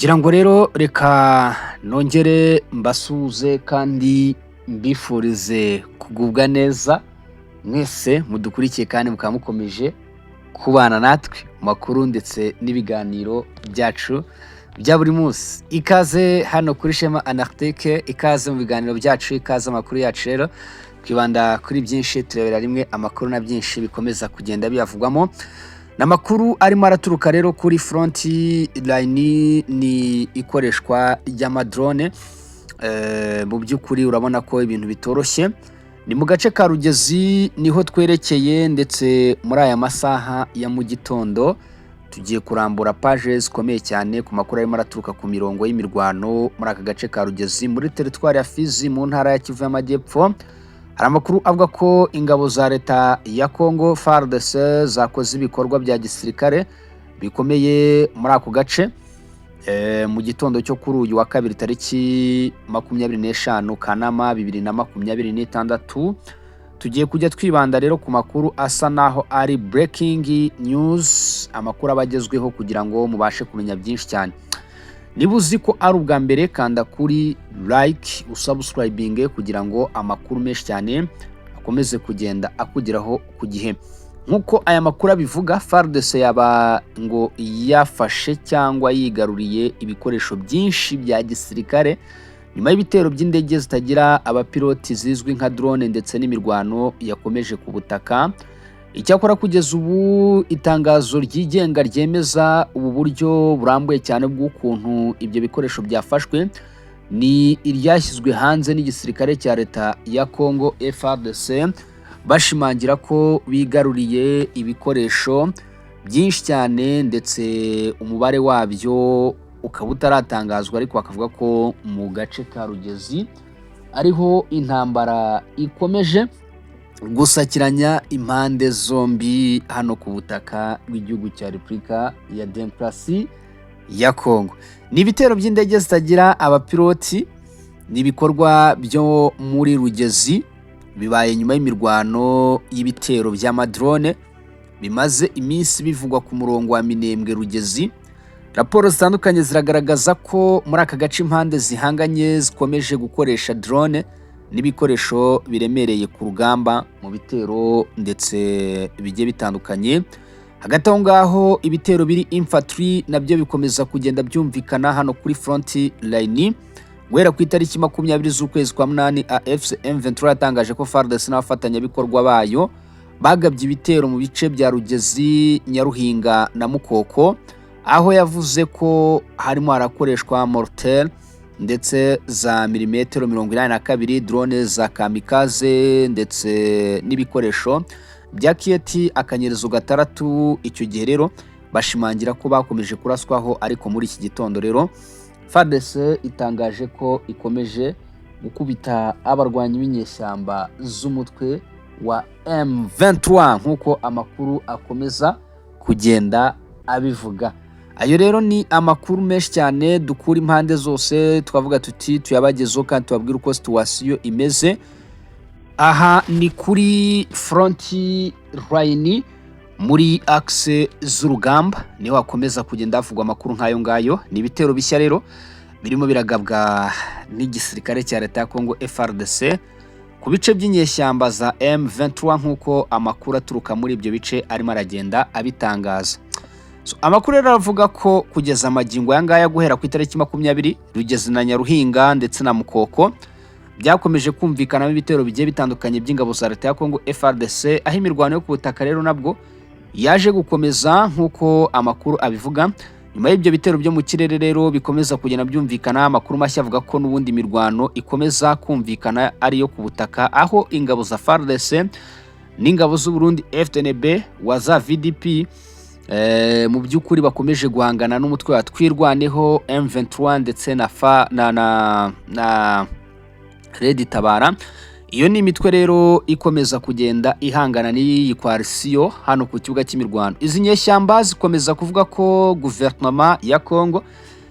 Ngira ngo rero reka nongere mbasuhuze kandi mbifurize kugubwa neza mwese mudukurikiye kandi mukaba mukomeje kubana natwe mu makuru ndetse n'ibiganiro byacu bya buri munsi. Ikaze hano kuri Shema Anarctique, ikaze mu biganiro byacu, ikaze amakuru yacu. Rero twibanda kuri byinshi, turebera rimwe amakuru na byinshi bikomeza kugenda biyavugwamo. Ni amakuru arimo araturuka rero kuri front line, ni ikoreshwa ry'amadrone. Mu by'ukuri urabona ko ibintu bitoroshye. Ni mu gace ka Rugezi niho twerekeye, ndetse muri aya masaha ya mu gitondo tugiye kurambura page zikomeye cyane ku makuru arimo araturuka ku mirongo y'imirwano muri aka gace ka Rugezi, muri teritwari ya Fizi, mu ntara ya Kivu y'Amajyepfo. Hari amakuru avuga ko ingabo za leta ya Congo FARDC zakoze ibikorwa bya gisirikare bikomeye muri ako gace mu gitondo cyo kuri uyu wa kabiri, tariki 25 Kanama 2026. Tugiye kujya twibanda rero ku makuru asa naho ari breaking news, amakuru aba agezweho kugira ngo mubashe kumenya byinshi cyane. Niba uzi ko ari ubwa mbere, kanda kuri like, usubscribinge kugira ngo amakuru menshi cyane akomeze kugenda akugeraho ku gihe. Nk'uko aya makuru abivuga, FARDC yaba ngo yafashe cyangwa yigaruriye ibikoresho byinshi bya gisirikare nyuma y'ibitero by'indege zitagira abapiloti zizwi nka drone ndetse n'imirwano yakomeje ku butaka. Icyakora kugeza ubu itangazo ryigenga ryemeza ubu buryo burambuye cyane bw'ukuntu ibyo bikoresho byafashwe ni iryashyizwe hanze n'igisirikare cya leta ya Congo FARDC, bashimangira ko bigaruriye ibikoresho byinshi cyane, ndetse umubare wabyo ukaba utaratangazwa, ariko bakavuga ko mu gace ka Rugezi ariho intambara ikomeje gusakiranya impande zombi hano ku butaka bw'igihugu cya Repubulika ya Demokarasi ya Kongo. Ni ibitero by'indege zitagira abapiloti, ni ibikorwa byo muri Rugezi bibaye nyuma y'imirwano y'ibitero by'amadrone bimaze iminsi bivugwa ku murongo wa Minembwe Rugezi. Raporo zitandukanye ziragaragaza ko muri aka gace impande zihanganye zikomeje gukoresha drone n'ibikoresho biremereye ku rugamba mu bitero ndetse bigiye bitandukanye. Hagati aho ngaho ibitero biri infantry nabyo bikomeza kugenda byumvikana hano kuri front line. Guhera ku itariki 20 z'ukwezi kwa munani, AFC M23 yatangaje ko FARDC n'abafatanyabikorwa bayo bagabye ibitero mu bice bya Rugezi, Nyaruhinga na Mukoko, aho yavuze ko harimo harakoreshwa mortel ndetse za milimetero 82, drone za kamikaze ndetse n'ibikoresho bya Kiyeti *6. Icyo gihe rero bashimangira ko bakomeje kuraswaho, ariko muri iki gitondo rero FARDC itangaje ko ikomeje gukubita abarwanyi b'inyeshyamba z'umutwe wa M23, nk'uko amakuru akomeza kugenda abivuga. Ayo rero ni amakuru menshi cyane dukura impande zose, twavuga tuti tuyabagezeho kandi tubabwire uko situation imeze. Aha ni kuri front line, muri axe z'urugamba, niho hakomeza kugenda havugwa amakuru nk'ayo ngayo. Ni ibitero bishya rero birimo biragabwa n'igisirikare cya leta ya Congo FARDC ku bice by'inyeshyamba za M23, nk'uko amakuru aturuka muri ibyo bice arimo aragenda abitangaza. So, amakuru rero aravuga ko kugeza amagingo aya ngaya, guhera ku itariki 20, Rugezi na Nyaruhinga ndetse na Mukoko byakomeje kumvikanamo ibitero bigiye bitandukanye by'ingabo za leta ya Congo FARDC, aho imirwano yo ku butaka rero nabwo yaje gukomeza nk'uko amakuru abivuga. Nyuma y'ibyo bitero byo mu kirere rero bikomeza kugenda byumvikana, amakuru mashya avuga ko n'ubundi imirwano ikomeza kumvikana ariyo ku butaka, aho ingabo za FARDC n'ingabo z'u Burundi FDNB wa za VDP mu by'ukuri bakomeje guhangana n'umutwe wa Twirwaneho, M23 ndetse na fa na na, na Red Tabara. Iyo ni imitwe rero ikomeza kugenda ihangana n'iyi coalition hano ku kibuga cy'imirwano. Izi nyeshyamba zikomeza kuvuga ko guverinoma ya Congo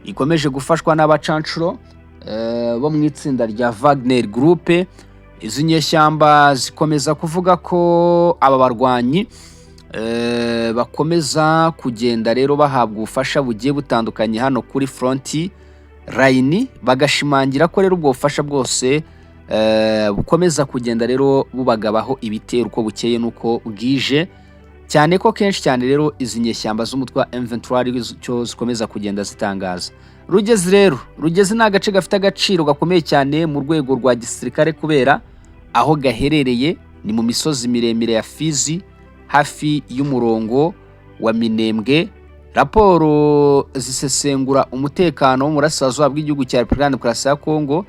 ikomeje gufashwa n'abacancuro bo mu itsinda rya Wagner Group. Izi nyeshyamba zikomeza kuvuga ko aba barwanyi bakomeza kugenda rero bahabwa ubufasha bugiye butandukanye hano kuri front line, bagashimangira ko rero ubwo bufasha bwose bukomeza kugenda rero bubagabaho ibitero uko bukeye n'uko bwije, cyane ko kenshi cyane rero izi nyeshyamba z'umutwe wa M23 ari cyo zikomeza kugenda zitangaza. Rugezi rero, Rugezi ni agace gafite agaciro gakomeye cyane mu rwego rwa gisirikare kubera aho gaherereye. Ni mu misozi miremire ya Fizi, hafi y'umurongo wa Minembwe. Raporo zisesengura umutekano wo mu burasirazuba bw'igihugu cya Repubulika ya Demokarasi ya Kongo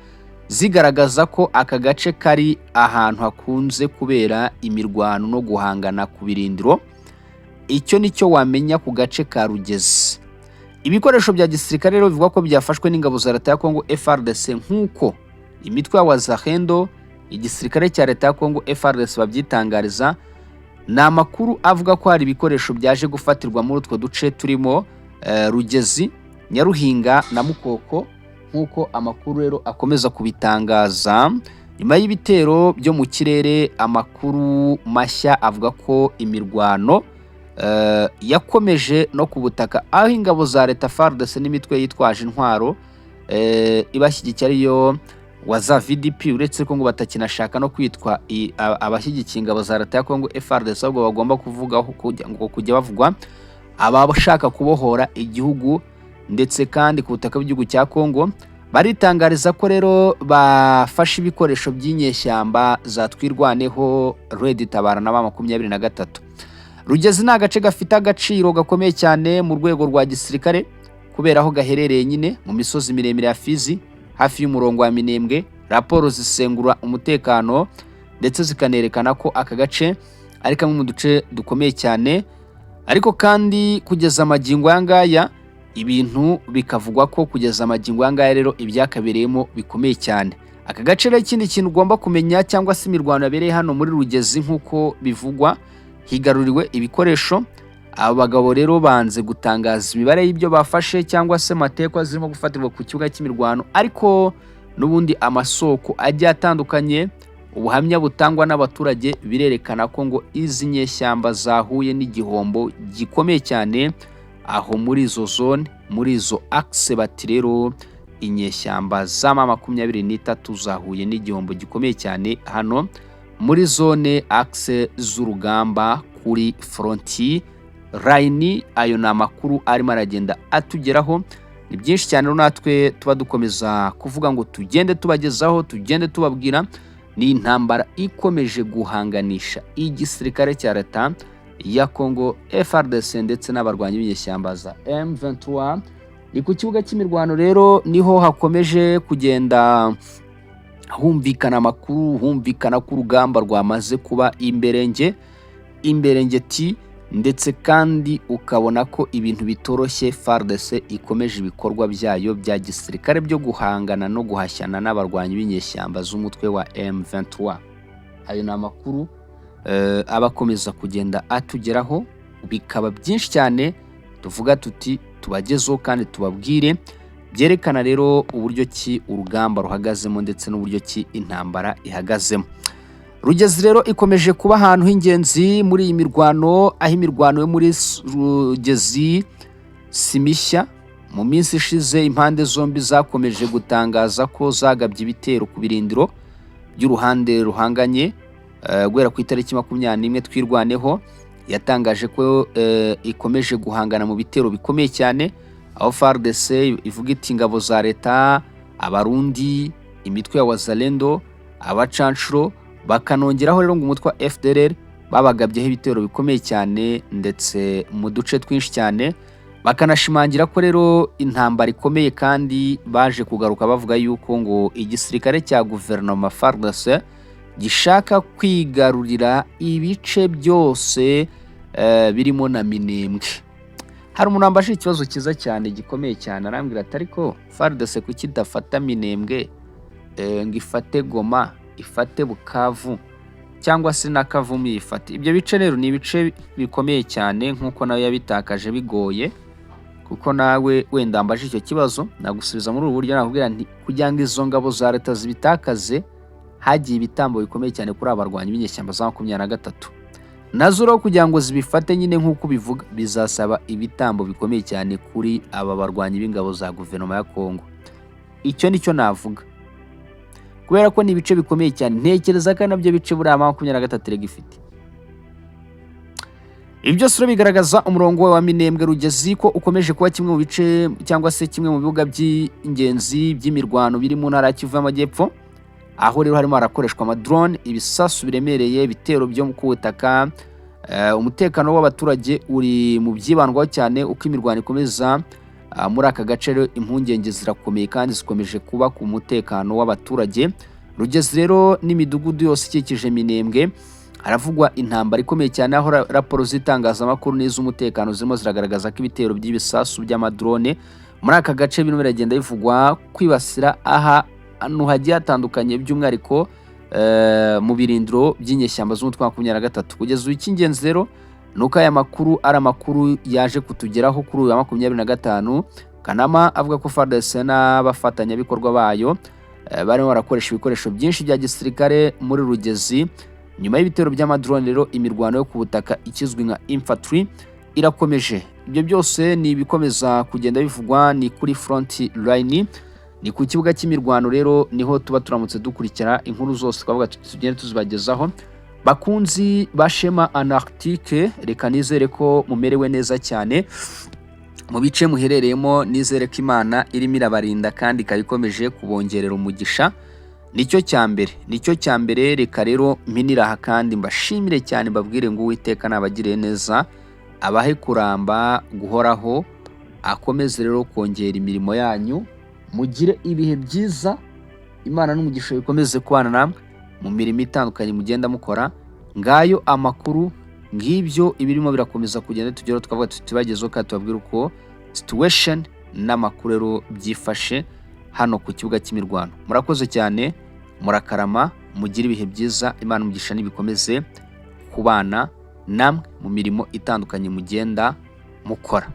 zigaragaza ko aka gace kari ahantu hakunze kubera imirwano no guhangana ku birindiro. Icyo ni cyo wamenya ku gace ka Rugezi. Ibikoresho bya gisirikare rero bivugwa ko byafashwe n'ingabo za leta ya Kongo FARDC, nk'uko imitwe ya Wazalendo, igisirikare cya leta ya Kongo FARDC babyitangariza, ni amakuru avuga ko hari ibikoresho byaje gufatirwa muri utwo duce turimo Rugezi, Nyaruhinga na Mukoko, nk'uko amakuru rero akomeza kubitangaza. Nyuma y'ibitero byo mu kirere, amakuru mashya avuga ko imirwano yakomeje no ku butaka, aho ingabo za leta FARDC n'imitwe yitwaje intwaro ibashyigikiye, ariyo waza VDP, uretse ko ngo batakinashaka no kwitwa abashyigikiye ingabo za leta ya Kongo FARDC, ahubwo bagomba kuvugaho ngo kujya bavugwa abashaka kubohora igihugu. Ndetse kandi ku butaka bw'igihugu cya Kongo baritangariza ko rero bafashe ibikoresho by'inyeshyamba za Twirwaneho, Red Tabara na ba 23. Rugezi ni agace gafite agaciro gakomeye cyane mu rwego rwa gisirikare kubera aho gaherereye nyine mu misozi miremire ya Fizi, hafi y'umurongo wa Minembwe. Raporo zisengura umutekano ndetse zikanerekana ko aka gace ari kamwe mu duce dukomeye cyane. Ariko kandi kugeza amagingo aya ngaya, ibintu bikavugwa ko kugeza amagingo aya ngaya rero ibyakabereyemo bikomeye cyane. Aka gace rero, ikindi kintu ugomba kumenya cyangwa se imirwano yabereye hano muri Rugezi, nk'uko bivugwa, higaruriwe ibikoresho. Aba bagabo rero banze gutangaza imibare y'ibyo bafashe cyangwa se amatekwa zirimo gufatirwa ku kibuga cy'imirwano, ariko n'ubundi amasoko agiye atandukanye, ubuhamya butangwa n'abaturage birerekana ko ngo izi nyeshyamba zahuye n'igihombo gikomeye cyane aho muri izo zone, muri izo axe. Bati rero inyeshyamba za M23 zahuye n'igihombo gikomeye cyane hano muri zone axe z'urugamba kuri front line. Ayo ni amakuru arimo aragenda atugeraho, ni byinshi cyane. Natwe tuba dukomeza kuvuga ngo tugende tubagezaho, tugende tubabwira. Ni intambara ikomeje guhanganisha igisirikare cya leta ya Congo FARDC ndetse n'abarwanyi b'inyeshyamba za M23. Ni ku kibuga cy'imirwano rero niho hakomeje kugenda humvikana amakuru, humvikana ko urugamba rwamaze kuba imberenge imberengeti, ndetse kandi ukabona ko ibintu bitoroshye. FARDC ikomeje ibikorwa byayo bya gisirikare byo guhangana no guhashyana n'abarwanyi b'inyeshyamba z'umutwe wa M23. Ayo ni amakuru aba akomeza kugenda atugeraho, bikaba byinshi cyane tuvuga tuti tubagezeho kandi tubabwire, byerekana rero uburyo ki urugamba ruhagazemo ndetse n'uburyo ki intambara ihagazemo. Rugezi rero ikomeje kuba ahantu h'ingenzi muri iyi mirwano, aho imirwano yo muri Rugezi si mishya. Mu minsi ishize impande zombi zakomeje gutangaza ko zagabye ibitero ku birindiro by'uruhande ruhanganye. Guhera ku itariki 21, Twirwaneho yatangaje ko ikomeje guhangana mu bitero bikomeye cyane, aho FARDC ivuga iti ingabo za leta, Abarundi, imitwe ya Wazalendo, abacanshuro, bakanongeraho rero ngo umutwe wa FDLR, babagabyeho ibitero bikomeye cyane ndetse mu duce twinshi cyane, bakanashimangira ko rero intambara ikomeye. Kandi baje kugaruka bavuga yuko ngo igisirikare cya guverinoma FARDC gishaka kwigarurira ibice byose birimo na Minembwe. Hari umuntu wambajije ikibazo cyiza cyane, gikomeye cyane, arambwira ati: "Ariko FARDC kuki idafata Minembwe, ngo ifate Goma, ifate Bukavu, cyangwa se na Kavumu yifate?" Ibyo bice rero ni ibice bikomeye cyane, nk'uko nawe yabitakaje bigoye. Kuko nawe wenda wambajije icyo kibazo, nagusubiza muri ubu buryo, nakubwira nti kugira ngo izo ngabo za leta zibitakaze, hagiye ibitambo bikomeye cyane kuri aba barwanyi b'inyeshyamba za 23. Nazo rero kugira ngo zibifate nyine nk'uko ubivuga, bizasaba ibitambo bikomeye cyane kuri aba barwanyi b'ingabo za guverinoma ya Kongo. Icyo nicyo navuga, kubera ko ni ibice bikomeye cyane. Ntekereza ko ari nabyo bice buriya M23 rega ifite. Ibi byose rero bigaragaza umurongo wa Minembwe Rugezi ko ukomeje kuba kimwe mu bice cyangwa se kimwe mu bibuga by'ingenzi by'imirwano biri mu ntara ya Kivu y'Amajyepfo, aho rero harimo harakoreshwa amadrone, ibisasu biremereye, ibitero byo ku butaka. Umutekano w'abaturage uri mu byibandwaho cyane uko imirwano ikomeza muri aka gace. Rero impungenge zirakomeye kandi zikomeje kuba ku mutekano w'abaturage. Rugezi rero n'imidugudu yose ikikije Minembwe haravugwa intambara ikomeye cyane, aho raporo z'itangazamakuru n'iz'umutekano zirimo ziragaragaza ko ibitero by'ibisasu by'amadrone muri aka gace birimo biragenda bivugwa kwibasira ahantu hagiye hatandukanye, by'umwihariko mu birindiro by'inyeshyamba z'umutwe wa 23. Kugeza ubu, icy'ingenzi rero ni uko aya makuru ari amakuru yaje kutugeraho kuri uyu wa 25 Kanama, avuga ko FARDC n'abafatanyabikorwa bayo barimo barakoresha ibikoresho byinshi bya gisirikare muri Rugezi. Nyuma y'ibitero by'amadrone rero, imirwano yo ku butaka ikizwi nka infantry irakomeje. Ibyo byose ni ibikomeza kugenda bivugwa, ni kuri front line, ni ku kibuga cy'imirwano. Rero niho tuba turamutse dukurikira inkuru zose, twavuga tuti tugende tuzibagezaho. Bakunzi ba Shema Antarctique, reka nizere ko mumerewe neza cyane mu bice muherereyemo. Nizere ko Imana irimo irabarinda kandi ikaba ikomeje kubongerera umugisha. Nicyo cya mbere, nicyo cya mbere. Reka rero mpinira aha kandi mbashimire cyane, mbabwire ngo Uwiteka nabagiriye neza, abahe kuramba guhoraho, akomeze rero kongera imirimo yanyu, mugire ibihe byiza. Imana n'umugisha bikomeze kubana namwe mu mirimo itandukanye mugenda mukora. Ngayo amakuru, ngibyo ibirimo birakomeza kugenda tugeraho, tukavuga tuti tubagezeho kandi tubabwire uko situation n'amakuru rero byifashe hano ku kibuga cy'imirwano. Murakoze cyane, murakarama, mugire ibihe byiza. Imana umugisha nibikomeze kubana namwe mu mirimo itandukanye mugenda mukora.